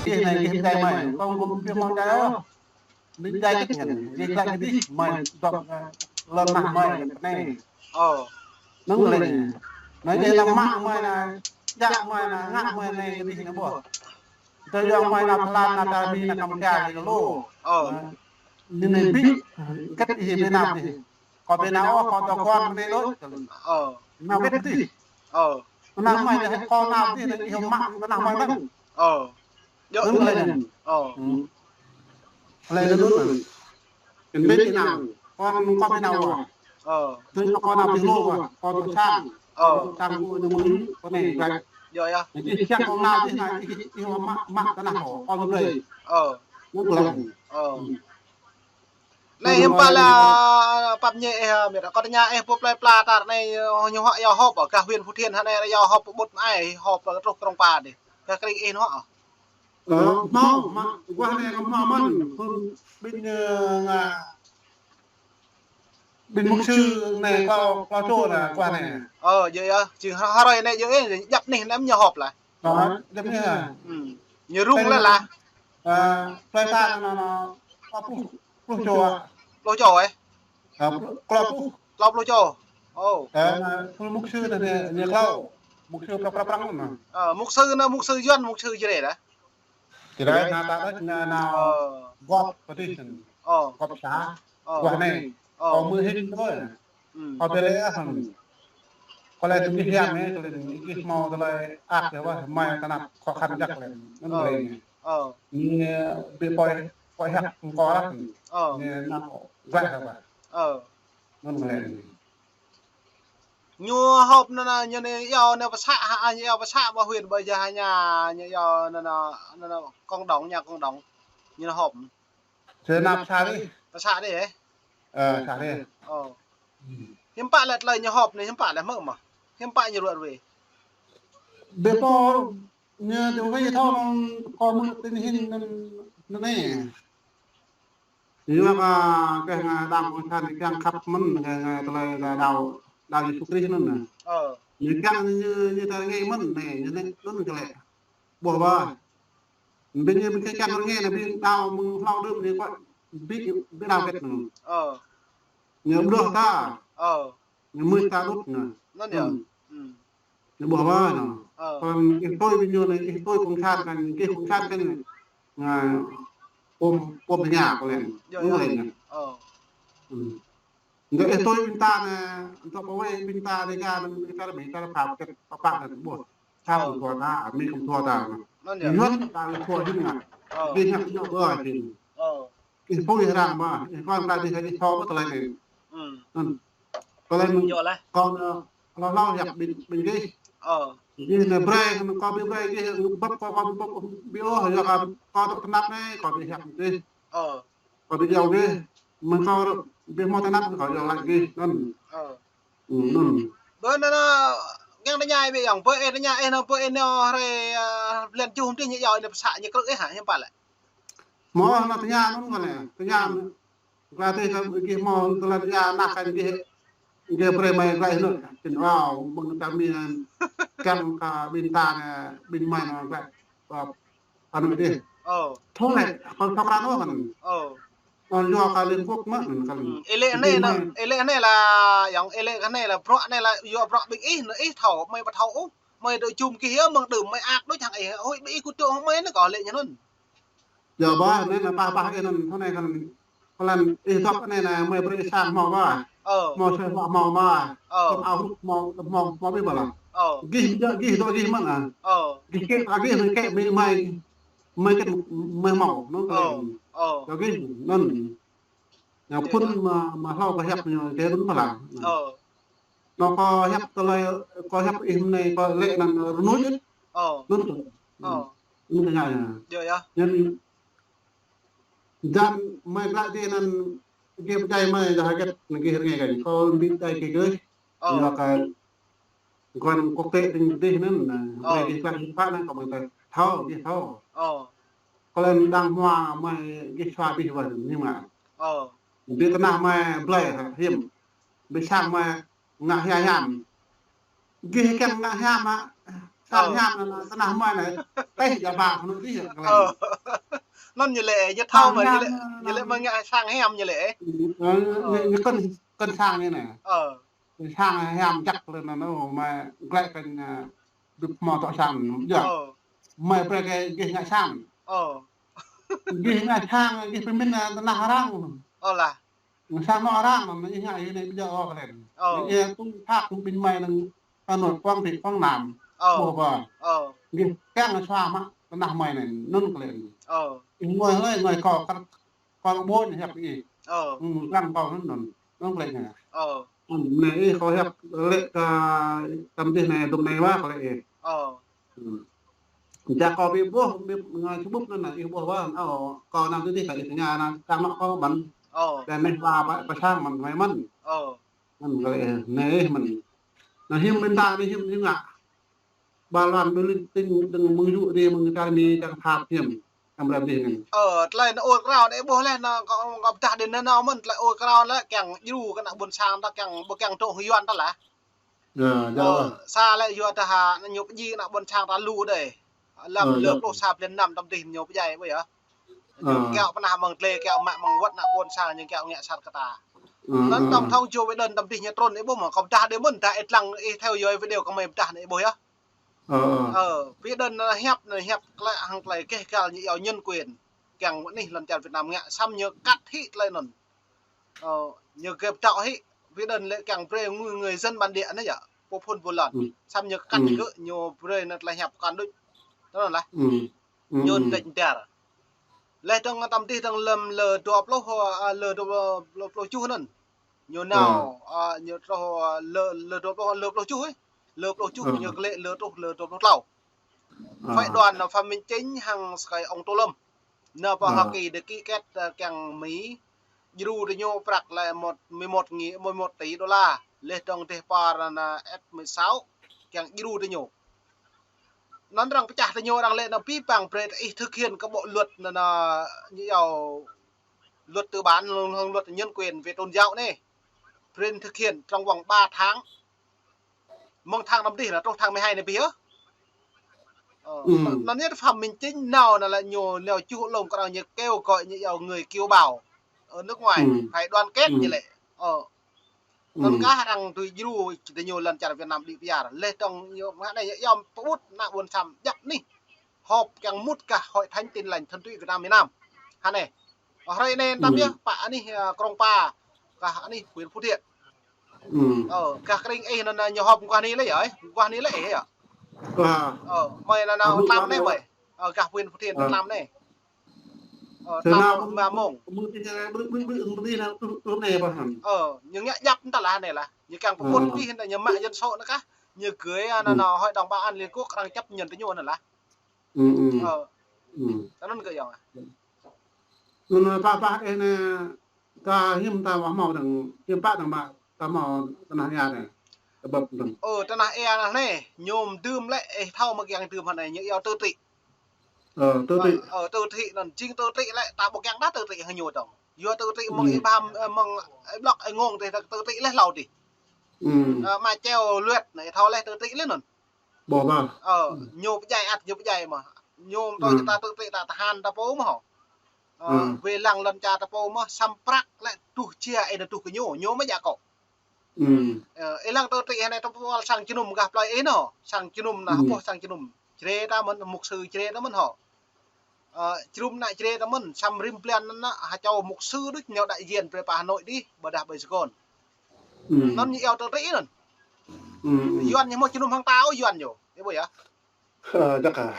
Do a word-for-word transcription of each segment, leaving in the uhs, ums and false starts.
Gih anai, gih pơdjai mơi, kâo ƀu ƀuh mơi pơdjai ôh. Mơi pơdjai kơ ngăn, gih glaĭ kơ dih, mơi dŏ, ơ, lŏn nah mơi anai. Ơ. Anŭn lĕ. Anai dih ană mă mơi anai, djă mơi anai, ngă mơi anai kơ dih anai ƀuh. Tơdah mơi ană Thái Lan, ană Thái Mi, ană Campuchia, anai lô. Ơ. Anai, anai ƀĭ, kĕt ih ƀu nao dih. Kâo ƀu nao ôh, kâo dŏ kơ anai đôč. Ơ. Nao kĕt dih. Ơ. Ană mơi dih, kâo nao dih, anai ih mă, ană mơi anŭn. Ơ. Djơ̆. Anŭn lĕ anŭn. Ơ. Hmm. Lĕ anŭn anŭn. Kơ ƀĭ nao. Kâo, kâo ƀu nao ôh. Ơ. Tui kâo nao ƀĭ lô ôh, kâo dŏ sang. Ơ. Sang kâo ñu mơ̆ng kâo anai glaĭ. Djơ̆ yơh. Anai ih kiăng kâo nao dih anai ih, ih mă, mă tơnah kâo, kâo ƀu brơi. Ơ. Anŭn glaĭ. Ơ. Hmm. Anai hiư̆m pă lĕ, pap ñe ih, ơ, mĕt, kâo tơña ih, pô plơi pla tar anai, ơ, ñu hŏk iâu họp, ơ, gah huyện Phú Thiện hă anai, iâu họp ƀut mơai, họp, ơ, truh krông pa dih. Gah kring ih anŭn hŏ. Ơ, hmâo, mă, guah anai kâo hmâo mơ̆n, phŭn ƀing, ơ, ngă, ƀing mục sư anai kâo, kâo čô anai, guah anai. Ơ, djơ̆ yơh, či ha-, hrơi anai djơ̆ ih, djăp anih anŭn ñu họp lah. Ơ, djăp anih hă? Hmm. Ñu rŭng lĕ lah. Ơ, plơi ta anŭn, anŭn, pluh, pluh čô. Pluh čô, ơ? Ơ, pluh, klâo pluh. Klâo pluh čô. Ơ. Ơ, anŭn, pluh mục sư anŭn, anŭn, anŭn klâo. Mục sư prăng, prăng, prăng anŭn. Ơ, mục sư anŭn, mục sư Yuan, mục sư Jrai lah. Jrai anŭn ta đôč, anŭn, anŭn, ơ, gŏp pơtih anŭn. Ơ. Gŏp sa. Ơ. Guah anai. Ơ. Kâo mơ̆ hĭn đôč. Hmm. Kâo ƀu lĕ ôh anŭn. Kâo lĕ tui gih hiam, ơ, kâo lĕ gih hmâo tơlơi ăt yơh wah, mơi tơnap khó khăn jăk lĕ. Anŭn lĕ. Ơ. Ñu ƀu pơi, pơi hăk kâo lah. Ơ. Ñu nao glaĭ hă wah. Ơ. Anŭn lĕ. Ñu họp anŭn, anŭn, ñu anai iâu anŭn pơsă hă, ñu iâu pơsă ƀơi huyện ƀơi yơh hă, ñu iâu anŭn, anŭn cộng đồng, nhà cộng đồng. Ñu họp. Sơ nap sa dih. Pơsă dih, ơ? Ơ, sa dih. Ơ. Hmm. Hiư̆m pă lĕ tơlơi ñu họp anai, hiư̆m pă lĕ hmư̆ mơ̆? Hiư̆m pă ñu ruai ruai? Ƀu pô ñu dŏ wai thâo mơ̆ng kâo mơ̆ tơlơi hin anŭn, anŭn anai. Yua kơ, kơ ngă đảng cộng sản kiăng khăp mơ̆n, kơ ngă tơlơi đa đao, đao Yêsu Krist anŭn anai. Ơ. Ñu kiăng ñu, ñu tơlơi ngă mơ̆n anai, ñu anai anŭn kơ lĕ. Ƀuh ƀă. Ƀing ñu ƀing kơ kiăng kơ ngă anai ƀing đao mơ̆ng hlâo đưm anai kơ ƀing, ƀing đao kĕt anŭn. Ơ. Ñu ƀuh ta. Ơ. Ñu mưč ta đôč anŭn. Anŭn yơh. Hmm. Hmm. Ñu ƀuh ƀă anŭn. Ơ. Kơ ih tui ƀing ñu anai, ih tui cộng sản kơ, gih cộng sản kơ ngă, ôm, ôm tơña kơ lĕ. Yơh, anŭn yơh. Lĕ anŭn. Ơ. Hmm. Ñu ih tui ƀing ta anai, anŭn tŏ pơ wai ƀing ta Dega anai, ƀing ta ƀing ta pap kĕt, pap kĕt anŭn ƀuh. Sao ƀu thua ta, Mi kơ̆m thua ta. Anŭn yơh. Yua ta thua hĭ ngă. Ơ. Gih ngă ñu ƀơi hĭ. Ơ. Ih pui arăng mơ̆, ih kŏn ta dih, ih thâo ƀă tơlơi anai. Hmm. Anŭn. Tơlơi anŭn. Yơh lah. Kâo, ơ, hlâo hlâo hiăp ƀing, ƀing gih. Ơ. Gih anai brơi, kâo ƀu brơi gih, bưp kâo, kâo ƀu bưp ôh, yua kơ kâo dŏ tơnap anai, kâo ƀu hiăp gih. Ơ. Kâo ƀu iâu gih, mơ̆ng kâo ƀu hmâo tơnap, kâo iâu laĭ gih, anŭn. Ơ. Hmm, anŭn. Ƀơi anŭn, anŭn, kiăng tơña ih ƀiă yơh, ƀơi ih tơña ih anŭn, ƀơi ih anŭn hrơi, ơ, blan tơjuh tih ñu iâu anŭn pơsă ñu krư̆ ih hă, hiư̆m pă lĕ? Hmâo anŭn tơña anŭn kơ lĕ, tơña anŭn. Glaĭ tih kơ gih hmâo tơlơi tơña anăp kơ gih, gih brơi mơi glaĭ anŭn. Čin wao, mơ̆ng kơ Mi anŭn, kiăng kơ ƀing ta anai, ƀing mơi anŭn glaĭ. Ơ, anŭn dih. Ơ. Thâo lĕ, kâo thâo krăn ôh kăn. Ơ. Kâo yua kơ Liên Quốc mơ̆n kăn. Hmm, ih lĕ anai, ih lĕ anai lah, yơh, ih lĕ anai lah, bruă anai lah, yua bruă ƀing ih, anŭn ih thâo, mơi ƀu thâo ôh. Mơi dŏ jum gih yơh, mơ̆ng đưm mơi ăt đôč hăng ih, ôi, ƀing ih kơtư̆ hăng mơi anŭn kâo lĕ ñu anŭn. Yua ƀă, anai lah pah pah ih anŭn, thâo anai kăn. Kơ lĕ ih dŏ anai anai, mơi brơi ih sang hmâo ƀă. Ơ. Hmâo sơ hmâo hmâo ƀă. Ơ. Tơm ao hrŭp hmâo, hmâo, hmâo ƀiă ƀă lah. Ơ. Gih, gih dŏ gih mơ̆n ah. Ơ. Gih kĕ, a gih anai kĕ mơi, mơi, mơi kĕ mơi hmâo, anŭn kơ lĕ. Ơ. Ơ. Dŏ gih, anŭn. Ñu phŭn mă, mă hlâo kơ hiăp ñu, kơ anŭn ƀă lah. Ơ. Anŭn kâo hiăp tơlơi, kâo hiăp ih anai kâo lĕ anŭn rơnuč. Ơ. Anŭn kơ. Ơ. Anŭn kơ ngă. Yơh, yơh. Anŭn Dăm mơi glaĭ dih anŭn gih pơdjai mơi dah hơget anŭn gih rơngai kơ ñu. Kâo ƀu pơdjai gih gơ̆. Ơ. Yua kơ kơnơ̆ng quốc tế ding dih anŭn, ơ, brơi gih glaĭ hiư̆m pă anŭn kâo ƀu thâo, gih thâo. Ơ. Kơ lĕ đang hmua mơi gih sua abih wơ̆t ñu mă. Ơ. Ƀơi tơnah mơi blơi hă, hiam. Ƀơi sang mơi ngă hia hiam. Gih kiăng ngă hiam hă. Sang hiam anŭn, tơnah mơi anai. Teh ja ba kơ anŭn tih kơ lĕ. Ơ. Anŭn ñu lĕ, ñu thâo mơ̆, ñu lĕ, ñu lĕ mơ̆ ngă sang hiam ñu lĕ. Ơ, ñu, ñu kơn, kơn sang anai nè. Ơ. Kơn sang hiam jak lĕ anŭn, ơ, mơi glĕ kơ ñu, dŭp hmâo tŏ sang, ja. Ơ. Mơi brơi kơ gih ngă sang. Ơ. Gih ngă sang, gih pơmĭn, ơ, tơnah arăng. Ơ lah. Sang anŏ arăng anŭn, ih ngă ih anai ƀu djơ̆ ôh kơ lĕ. Ơ. Ih tung thak tung ƀing mơi anŭn, anŭn pơ̆ng thĭ pơ̆ng nam. Ơ. Ƀuh ƀă. Ơ. Gih kiăng sua mă tơnah mơi anai, anŭn kơ lĕ. Ơ. Ih ngui hlơi, ngui kâo kar, kâo ƀuh ñu hiăp ih. Ơ. Ư, kiăng kâo anŭn, anŭn, anŭn kơ lĕ ñu. Ơ. Ư, anai ih kâo hiăp lĕ kơ tơm dih anai, dŭm anai wa kơ lĕ ih. Ơ. Ư. Čă kâo ƀu ƀuh, ƀu ngă čơƀŭp anŭn, ih ƀuh wa, ơ, kâo anăm tui tih kơ ih tơña anŭn, čă mă kâo mơ̆n. Ơ. Tơnah wa pơ, pơ sang mơ̆n, mơi mơ̆n. Ơ. Mơ̆n kơ lĕ, anai mơ̆n. Anŭn hiư̆m ƀing ta anai hiư̆m, hiư̆m ngă. Ba lăng ƀu lĕ tĭng dơ̆ng mơ̆ng yŭ dih, mơ̆ng čar Mi, čar Pháp hiư̆m. Amra dih anai. Ơ, tơlơi anŭn ur krao anai ƀuh leh, anŭn kâo, kâo pơdah dih anŭn mơ̆n, tơlơi ur krao lĕ kiăng djru kơ ană ƀôn sang ta kiăng, ƀu kiăng dŏ hăng Yuan ta lah. Ơ, ja. Ơ, sa lĕ yua dah hă, ñu pơdjai ană ƀôn sang ta lu đơi. Lăm lơ pluh sa blan năm tơm dih ñu pơdjai ƀơi yơh. Ñu kiaŏ pơnah mơ̆ng tlê, kiaŏ mă mơ̆ng wơ̆t ană ƀôn sang, ñu kiaŏ ngă sat kơ ta. Anŭn tổng thống Joe Biden tơm dih ñu trŭn ih ƀuh mơ̆, kâo pơdah dih mơ̆n, dah ih lăng ih theo dõi video kơ mơi pơdah anai ih ƀuh yơh. Ơ, Biden anŭn hiăp, anŭn hiăp tơlơi hăng tơlơi keh gal ñu iâu nhân quyền. Kiăng mơ̆ anih lŏn čar Việt Nam ngă, samơ̆ ñu kăt hĭ tơlơi anŭn. Ơ, ñu gĕp dŏ hĭ, Biden lĕ kiăng brơi người, người dân bản địa anai yơh, pô phun pô lŏn. Samơ̆ ñu kăt hĭ kơ ñu brơi anŭn tơlơi hiăp kăn đôč. Tơl anŭn lah. Ñu đĕč dar. Leh dơ̆ng tơm dih dơ̆ng lăm lơ dua pluh, ơ, lơ dua pluh, dua pluh tơjuh anŭn. Ñu nao, ơ, ñu truh, ơ, lơ, lơ dua pluh, lơ pluh tơjuh ih. Lơ pluh tơjuh ñu glĕ lơ truh lơ dua pluh klâo. Phái đoàn anŭn Phạm Minh Chính hăng sơkai ông Tô Lâm. Anŭn pơ Hoa Kỳ đe ký kết, ơ, kiăng Mi djru tơ ñu prăk lĕ một, mười một ngàn, mười một tỷ đô la. Leh dơ̆ng dêh pơ anŭn F mười sáu kiăng djru tơ ñu. Anŭn arăng pơčah tơ ñu arăng lĕ anŭn pi păng brơi ih thực hiện kơ bộ luật anŭn, anŭn ñu iâu luật tư bản, luật nhân quyền về tôn giáo anai. Brơi thực hiện trong vòng ba tháng. Mơ̆ng tháng năm dih anŭn truh tháng mười hai anai ƀiă. Ơ, anŭn ñu Phạm Minh Chính nao anŭn lĕ ñu nao čuh lŏm kơ arăng ñu kêu gọi ñu iâu người kiều bào ở nước ngoài phải đoàn kết ñu lĕ. Ơ. Anŭn kah arăng tui djru tơ ñu lŏn čar Việt Nam đĭ pơyar. Leh dơ̆ng ñu mă anai ñu iâu pơƀut ană ƀôn sang djăp anih. Họp kiăng mŭt kơ Hội Thánh Tin Lành Thuần Túy Việt Nam miền Nam. Hă anai. Ơ, hrơi anai tơm yơh, pă anih, ơ, Krông Pa, kah anih huyện Phú Thiện. Ơ, kah kring ih anŭn, anŭn ñu họp mơguah anai lĕ yơh, mơguah anai lĕ yơh. Ơ, mơi anŭn, anŭn tlam anai mơi. Ơ, kah huyện Phú Thiện tlam anai. Ơ, tlam ma mông. Ơ, ñu ngă djăp anŭn tơl lah anai lah. Ñu kiăng pơƀut ih anŭn ñu mă dân số anŭn kah. Ñu gửi anŭn, anŭn Hội đồng Bảo an Liên Quốc arăng chấp nhận tơ ñu anŭn lah. Ơ. Tơ anŭn kơ yơh. Anŭn pă pă ih anai kơ hiư̆m ta hmâo dơ̆ng, hiư̆m pă dơ̆ng mă ta hmâo tơnah ia anai. Tơƀăp dơ̆ng. Ơ, tơnah ia anŭn anai, ñu mơdưm lĕ ih thâo mơ̆ kiăng dưm hă anai, ñu iâu tự trị. Ơ, tự trị. Ơ, tự trị anŭn, jing tự trị lĕ, ta ƀu kiăng đah tự trị hăng ñu dơ̆ng. Yua tự trị mơ̆ng ih ƀam, ơ, mơ̆ng ih blŏk ih ngông tơ tự trị leh hlâo dih. Ơ, mă čeo luet anai, ih thâo leh tự trị leh anŭn. Ƀuh ƀă. Ơ, ñu pơdjai ăt, ñu pơdjai mơ̆. Ñu tui ta tự trị ta tơhan ta pô mơ̆ hŏ. Ơ, wai lăng lŏn čar ta pô mơ̆, samơ̆ prăk lĕ truh jia ih anŭn truh kơ ñu, ñu mơ̆ djă kơ. Ơ, ih lăng tự trị hă anai ta pô sang jơnum gah plơi ih anŭn. Sang jơnum anŭn, hơpô sang jơnum. Jre ta mơ̆n, mục sư jre ta mơ̆n hŏ. Ơ, jơnum anŭn jre ta mơ̆n, samơ̆ rĭm blan anŭn, hơčâo mục sư đôč nao đại diện brơi pơ Hà Nội dih, ƀôdah ƀơi Sài Gòn. Anŭn ñu iâu tự trị anŭn. Yuan ñu hmâo jơnum hăng ta ôh Yuan ñu. Ih ƀuh yơh.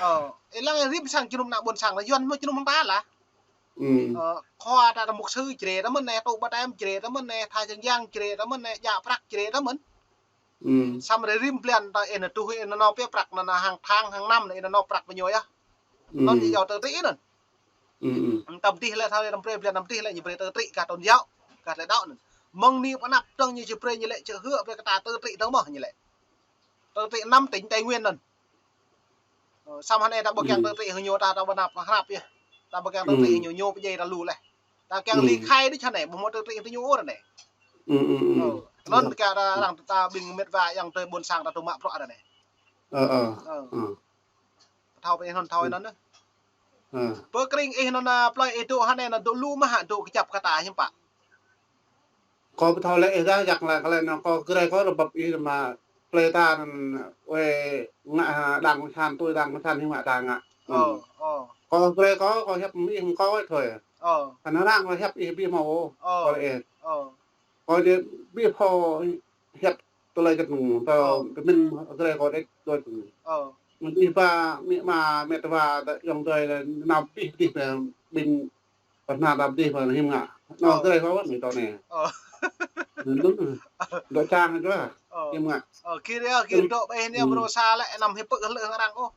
Ơ, ih lăng rĭm sang jơnum ană ƀôn sang lah Yuan hmâo jơnum hăng ta lah. Ơ, khua ta, ta mục sư jre ta mơ̆n anai, tŭ baptem jre ta mơ̆n anai, tha čang yang jre ta mơ̆n anai, djă prăk jre ta mơ̆n. Samơ̆ rĭm blan ta ih anŭn truh ih anŭn nao pĕ prăk anŭn, anŭn hăng tháng hăng năm anŭn ih anŭn nao prăk pơ ñu yơh. Anŭn ñu iâu tự trị anŭn. Tơm dih lĕ thâo lĕ tơm brơi blan tơm dih lĕ ñu brơi tự trị kah tôn giáo, kah tơlơi đaŏ anŭn. Mơ̆ng anai pơ anăp dơ̆ng ñu či brơi ñu lĕ čơhư̆ brơi kơ ta tự trị dơ̆ng mơ̆ ñu lĕ. Tự trị năm tỉnh Tây Nguyên anŭn. Ơ, samơ̆ hă anai ta ƀu kiăng tự trị hăng ñu ta, ta ƀu nao pơhrăp yơh. Ta ƀu kiăng tự trị hăng ñu, ñu pơdjai ta lu leh. Ta kiăng ly khai đôč hă anai, ƀu hmâo tự trị hăng tơ ñu ôh anai. Ơ, anŭn kơ arăng ta ƀing met wa yang tơ ƀôn sang ta tŭ mă bruă anai. Ơ, ơ. Ơ. Ơ. Thâo pơ ih anŭn thâo anŭn. Ơ. Pơ kring ih anŭn, a, plơi ih dŏ hơnai anŭn dŏ lu mơ̆ hă dŏ kơjăp kơ ta hiư̆m pă? Kâo ƀu thâo lĕ ih dah, jak lĕ kơ lĕ anŭn kâo gre kâo rơbăp ih mă plơi ta anŭn wai ngă, a, đang kơsan tui đang kơsan hiư̆m ngă ta ngă. Ơ, ơ. Kâo gre kâo, kâo hiăp ih mơ̆ng kâo wai thôi. Ơ. Kơ anŭn arăng kâo hiăp ih ƀu hmâo. Ơ. Kâo lĕ ih. Ơ. Kâo dih ƀu hmâo hiăp tơlơi čơt nung, tơ, ơ, tơ min gre kâo đĕč đôč. Ơ. Mơ̆ng ih ba, mĕ ma, mĕ tơwa, tơ, yŏng dơi, nao pih pih, ƀing, pơhna đam dih, ba, hiư̆m ngă. Nao gre kâo wơ̆t, mĕ tơ anai. Ơ. Nung, dŏ čang čua, hiư̆m ngă. Ơ, kir yơh, kir dŏ ƀơi anai, ƀrô sa lĕ, anăm hĭ pơ̆k lĕ arăng ôh.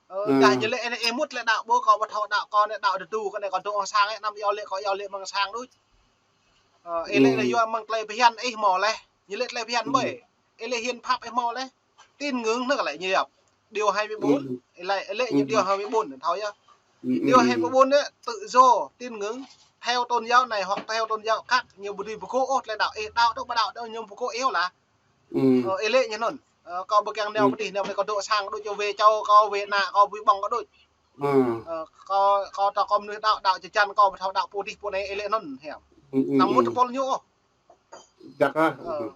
Ơ, dah ñu lĕ anai ih mŭt lĕ đaŏ ƀu kâo ƀu thâo đaŏ kâo anai đaŏ tơdu kơ anai kâo dŏ hăng sang anai anăm iâu lĕ kâo iâu lĕ mơ̆ng sang đôč. Ơ, ih lĕ anai yua mơ̆ng tơlơi phiăn ih hmâo lĕ. Ñu lĕ tơlơi phiăn ƀơi. Ih lĕ hiến pháp ih hmâo lĕ. Tín ngưỡng anŭn lĕ ñu yap. Điều hai mươi bốn. Ih lĕ, ih lĕ ñu điều hai mươi bốn thâo yơh. Điều hai mươi bốn anai tự do, tín ngưỡng, theo tôn giáo này hoặc theo tôn giáo khác, ñu ƀu dưi pơgô̆ ôh tơlơi đaŏ ih đaŏ dŏ ƀu đaŏ dŏ ñu pơgô̆ ih ôh lah. Ơ, ih lĕ ñu anŭn. Ơ, kâo ƀu kiăng nao pơ dih, nao pơ dih kâo dŏ sang đôč, čô wai čô kâo wai ană kâo ƀu ƀơ̆ng kâo đôč. Ơ, kâo, kâo thâo kâo mơnuih đaŏ, đaŏ čơčan kâo ƀu thâo đaŏ pơ dih pơ anai ih lĕ anŭn hiư̆m. Anăm mŭt tơpul ñu ôh. Jak ah. Ơ.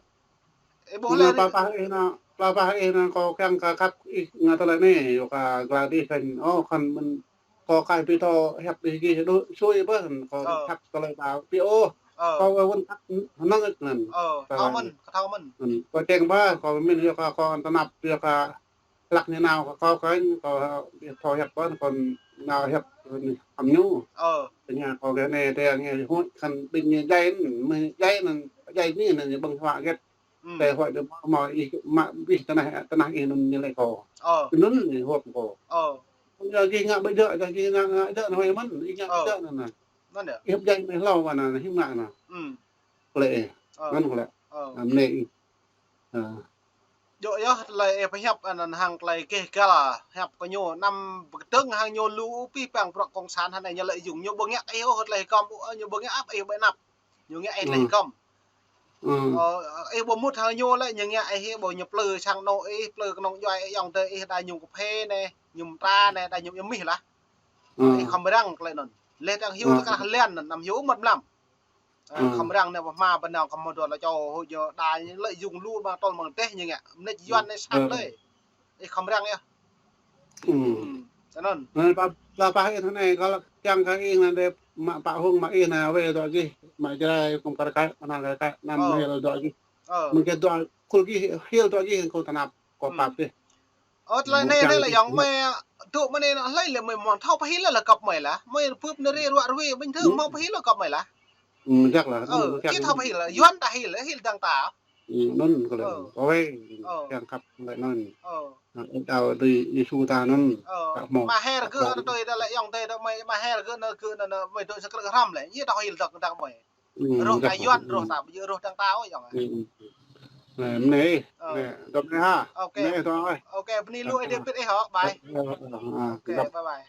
Ih ƀuh lĕ. Pla pah ih anŭn, pla pah ih anŭn kâo kiăng kơ khăp ih ngă tơlơi anai, yua kơ gladih khan, ơ, khan mơ̆n kâo kơ ih ƀu thâo hiăp ih gih đôč sui ƀơh, kâo khăp tơlơi ta ƀu ôh. Ơ. Kâo wơ̆t khăp hơnơ̆ng ih anŭn. Ơ, thâo mơ̆n, kâo thâo mơ̆n. Kâo čang ƀơh, kâo mĭn yua kơ kâo tơnap yua kơ hlăk ñu nao kơ kâo kơ, kâo ƀu thâo hiăp ƀơh, kâo nao hiăp hăm ñu. Ơ. Tơña kâo kơ anai, tơña huĭ khan ƀing ñu djai, mơ̆ djai anŭn, djai anai anŭn ñu ƀơ̆ng huă hơget. Tơlơi huă ñu hmâo ih mă ƀing tơnah, tơnah ih anŭn ñu lĕ kâo. Ơ. Anŭn ñu huă kâo. Ơ. Yua gih ngă ƀu djơ̆, yua gih ngă, ngă djơ̆ anŭn huĭ mơ̆n, ih ngă ƀu djơ̆ anŭn. Anŭn yơh. Ih hơ̆p djai mơ̆ hlâo anŭn, hiư̆m ngă anŭn. Ơ. Plơi ih. Ơ. Anŭn kơ lĕ. Ơ. Anăm nĕ ih. Ơ. Djơ̆ yơh tơlơi ih pơhiăp anŭn hăng tơlơi gêh gal, hiăp kơ ñu anăm pơkơdơ̆ng hăng ñu lu pih păng bruă cộng sản hơnai ñu lợi dụng ñu ƀu ngă ih ôh tơlơi hơgŏm ôh, ñu ƀu ngă ăp ih ƀơi anăp. Ñu ngă ih tơlơi hơgŏm. Ơ, ih ƀu mŭt hăng ñu lĕ ñu ngă ih ƀu ñu plư sang anŏ ih, plư kơnơ̆ng djuai ih, yŏng dơi ih đa ñum kơphê anai, ñum tra anai, đa ñum amĭ lah. Ih khŏm răng tơlơi anŭn. Lĕ đang hyu tơklah lĕ anŭn, anăm hyu mơ̆t mlam. Ơ, khŏm răng anai ƀu hmâo ƀơi anai khŏm hmâo dŏ lĕ čô hŭ yơh đa ñu lợi dụng lu ƀăng tơl ƀăng teh ñu ngă. Mơneč Yuan anai sat lơi. Ih khŏm răng yơh. Anŭn. Anŭn pla, pla pah ih anai kâo kiăng kơ ih anai dêh mă pă hung mă ih anai wai dŏ gih. Mă Jrai kơ kar kaĭ, mă nang kar kaĭ, anăm hil dŏ gih. Mơ̆ng kơ dŏ khul gih, hil dŏ gih kâo tơnap, kâo pap gih. Ơ, tơlơi anai, anai lĕ yŏng mơi, dŏ mơi anai, hlơi lĕ mơi mơ̆n thâo pơhil lĕ găp mơi lah. Mơi pơp anai rê ruă rui, bình thường hmâo pơhil lĕ găp mơi lah. Ơ, kiăng thâo pơhil lĕ, Yuan ta hil lĕ, hil dăng ta. Anŭn kơ lĕ. Ơ. Ôi, kiăng khăp lĕ anŭn. Ơ. Anŭn đaŏ tui Yêsu ta anŭn. Ơ. Mă her gơ̆ anŭn tui ta lĕ yŏng tui ta mơi, mă her gơ̆ anŭn gơ̆ anŭn mơi dŏ sa krư̆ hrăm lĕ. Ñu ta hil dăng dăng mơi. Roh ta Yuan, roh ta, ƀu djơ̆ roh dăng ta ôh yŏng. Anai, anai, dŏ anai ha. Anai dŏ ơi. Ôkê, bơni lu ih dêh pit ih hŏ. Bye. Ôkê, bye bye.